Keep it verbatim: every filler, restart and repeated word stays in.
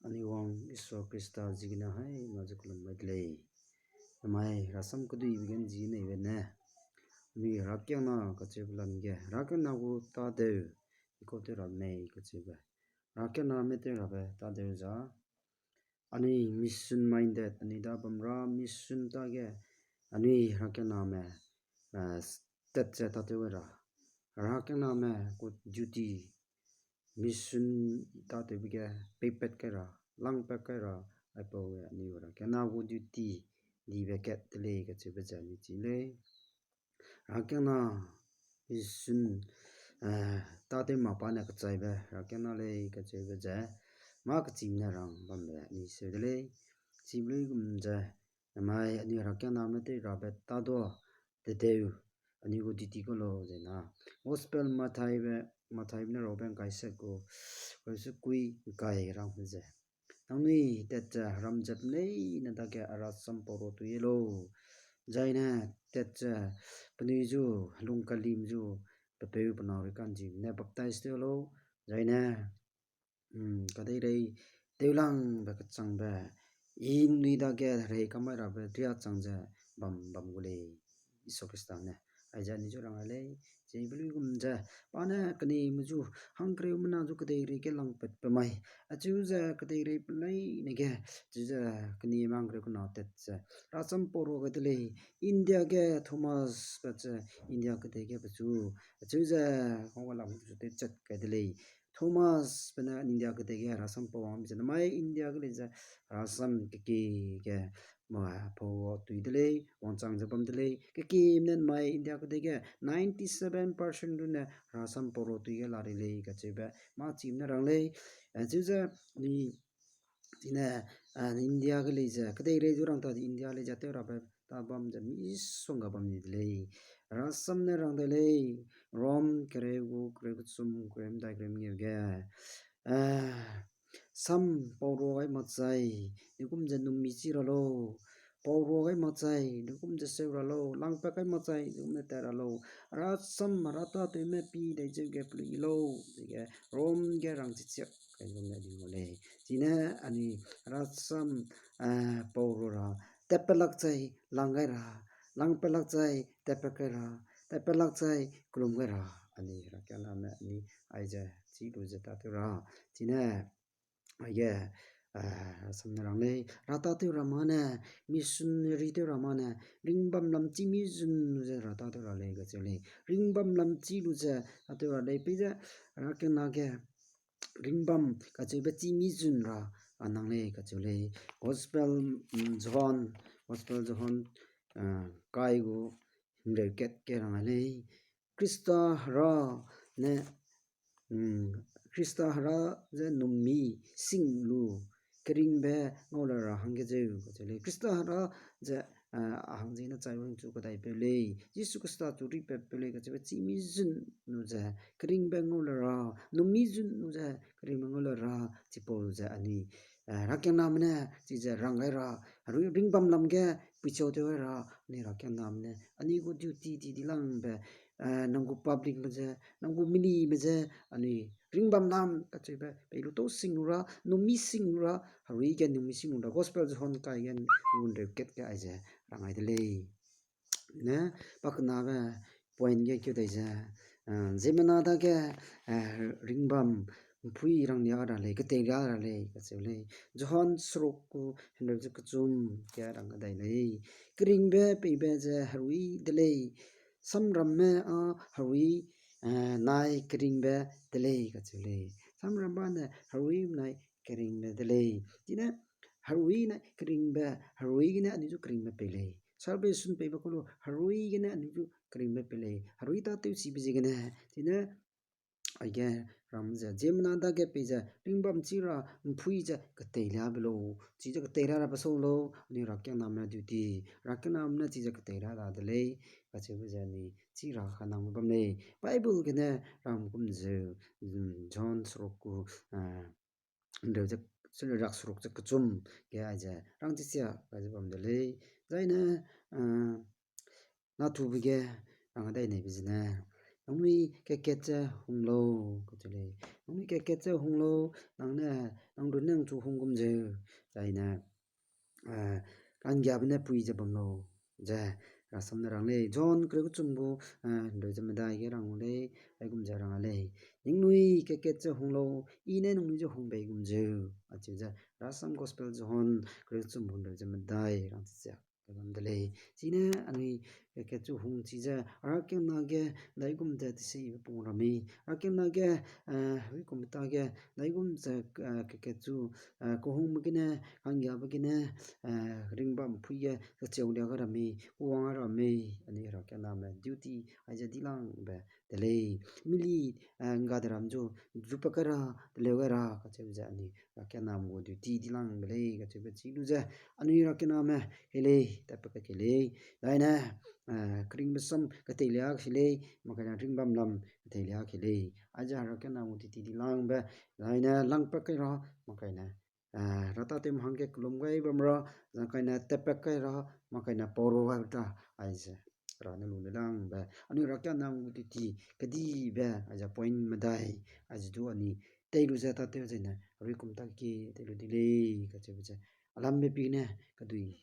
Anui wang Isua Krista ziegene haî na ze kelum gai de lei. Namai rasam keduibe ge nzi neibe ne, anui herakiangna kacheube lam ge, herakiangna gu tadeu, i kau tew ra mei kacheube. Herakiangname tew rabe tadeu za, anui mission minded, anui da bam ra mission tage, anui herakiangname, eh, tat ze tâtew ra. Herakiangname gu duty, mission tâtewbe ge peipat kai ra, langpat kai ra, aipau ge anui herakiangna gu duty dibe kat de lei kacheube ze anui chi lei. Herakiangna mission, eh, tâtew mâ pa ne kechaibe herakiangna lei kacheube ze, mâ kechîme ne rang bambe anui seu de lei. Chibe luigum ze, namai anui herakiangname tew rabe tadua, tadeu, anui gu duty kau lau ze na. Gospel Mathaibe, Mathaibe ne raube ngkai set gu, kau se kui ngkai rangbe ze, nangnui tat ze heram zat leine dage a rasam pau ra tui lau. Zaine tat ze penui zu, helung kalim zu, pepeu penâu rui kanzime ne baptize tew lau. Zaine, mm, kedeirei tewlangbe kechangbe, i nui dage rei kamai rabe ria chang ze bam, bam gu lei. Jisu Krista ne, aize anui zu rang a lei, chibe luigum ze, pa ne kenime zu, hangkereu mena zu kedeirei ge langpat pe mai, acheu ze kedeirei pe leine ge, acheu ze kenime hangkereu kena tat ze, rasam pau ra gai de lei, India ge Thomas pat ze, India kedei ge pechu, acheu ze, kangga lam pechu tewchat kai de lei. Thomas pe ne India kedei ge rasam pau wang ze, namai India ge lei ze rasam kekie ge, ma, pau tui de lei, wangchang ze bam de lei. Kekieme ne namai India kedei ge ninety-seven percent runne rasam pau ra tui ge la rei lei kacheube, mâ chîme ne rang lei. Eh, acheu ze, ni, chine, ah, India ge lei ze, kedeirei zu rang ta di India lei ze tew rabe ta bam ze misongga bam ni de lei. Rasam ne rang de lei, Rom kereu gu, kereu kechum, kereu medai, kereu mengeu ge. Eh, sam pau ra gai makchai, degum ze numi chi ra lau. Pau ra gai makchai, degum ze seu ra lau. Langpat kai makchai, degum ze tat ra lau. Rasam, ratâtewme pi dai zeu ge pelui lau. Zege, Rom ge rang chichiak kai bam ne di gu lei. Chine anui rasam, eh, pau ra ra, tatpat lak chai, lang gai ra, langpat lak chai, tatpat kai ra, tatpat lak chai, kelum gai ra, anui herakiangname anui aize chî lu ze tâtew ra. Chine, aige, eh, rasam ne rang lei, ratâtew ra mâ ne, missionary tew ra mâ ne, ringbam lam chî mi zun lu ze ratâtew ra lei kacheu lei. Ringbam lam chî lu ze tâtew ra lei, peize, herakiangna ge, ringbam kacheube chî mi zun ra, a nang lei kacheu lei. Gospel, mm, John, Gospel John, eh, kai gu himreu kat ge rang a lei. Krista Hera ne, mm, Krista Hera ze numi sing lu keringbe ngau le ra hangge zeu kacheu lei. Krista Hera ze, eh, a hang ziegene chai wangchu kedai peu lei. Jisu Krista chu ripat peu lei kacheube chî mi zun lu ze keringbe ngau le ra, numi zun lu ze keringbe ngau le ra, chipau ze anui, eh, herakiangname ne chize rang gai ra, herui ringbam lam ge puichau tew gai ra, anui herakiangname ne anui gu duty di di langbe, eh, nang gu publicme ze, nang gu milime ze, anui ringbam lam kacheube pei lu tau sing lu ra, numi sing lu ra, herui ge numi sing lu ra, Gospel John kai ge gu himreu kat ge aize rang gai de lei. Ne, pakenabe point ge keu dai ze, eh, ziemmena dage, eh, ringbam mpui ranglia ra lei, keteilia ra lei kacheu lei. John seruk gu himreu ze kechum ge rang dai lei. Keringbe peibe ze herui de lei. Samramme â herui, eh, nai keringbe de lei kacheu lei. Samramme ne herui nai keringbe de lei. Chine herui nai keringbe, herui gene anui zu keringbe pei lei. Salvation peibe kau lu herui gene anui zu keringbe pei lei. Herui tâtewchibe ziegene, chine aige ram ze, ziemmena dage pei ze, ringbam chî ra, mpui ze, keteilia be lau, chize keteilia ra pe sau lau, anui herakiangname duty, herakiangname ne chize keteilia ra de lei, kacheube ze anui chî ra kanangbe bam lei. Bible gene ram kum zeu, mm, John seruk gu, eh, himreu ze, rak seruk ze kechum ge aize rang chichia kai ze bam de lei. Zaine, eh, natube ge rang dai neibe zene, Nangnui kakat ze hung lau, kacheu lei. Nangnui kakat ze hung lau, nang ne, nang runne nang chu hung gum zeu, zaine, ka'nggiabe ne pui ze bam lau, ze rasam ne rang lei. John kereu kechum gu, hynreu ze medai ge rang lei, aigum ze rang lei. Ningnui kakat ze hung lau, I ne nangnui ze hung bei gum zeu, acheu ze rasam Gospel John kereu kechum gu hynreu ze medai rang ze bam de lei. Chine anui kakat chu hung chi ze, herakiangna ge ndaigum ze tesibe pung ra mei. Herakiangna ge, heguikumbe ta ge ndaigum ze, kakat chu, kehungbe gene, ka'nggiabe gene, ringbam pui ge kacheu lia ga ra mei, kewang ra mei, anui herakiangname duty aize dilangbe de lei. Mili, ngga de ram zu, zupa kai ra, teleu gai ra, kacheube ze anui herakiangname gu duty dilangbe lei, kacheube chi lu ze, anui herakiangname kei lei, tatpat kai kei lei. Zaine, keringbe sam keteilia kei lei, makaine ringbam lam keteilia kei lei. Aize herakiangname gu duty dilangbe, zaine langpat kai ra, makaine, ratâtewme hangge kelum gai bam ra, zangkaine tatpat kai ra, makaine pau ra gai ta, aize, ra ne lu ne langbe, anui herakiangname gu duty kedibe, aize point medai, aize du anui tei lu ze tâtew zaine, heruikum tak ki tei lu di lei, kacheube ze, alambe pi ne, kedui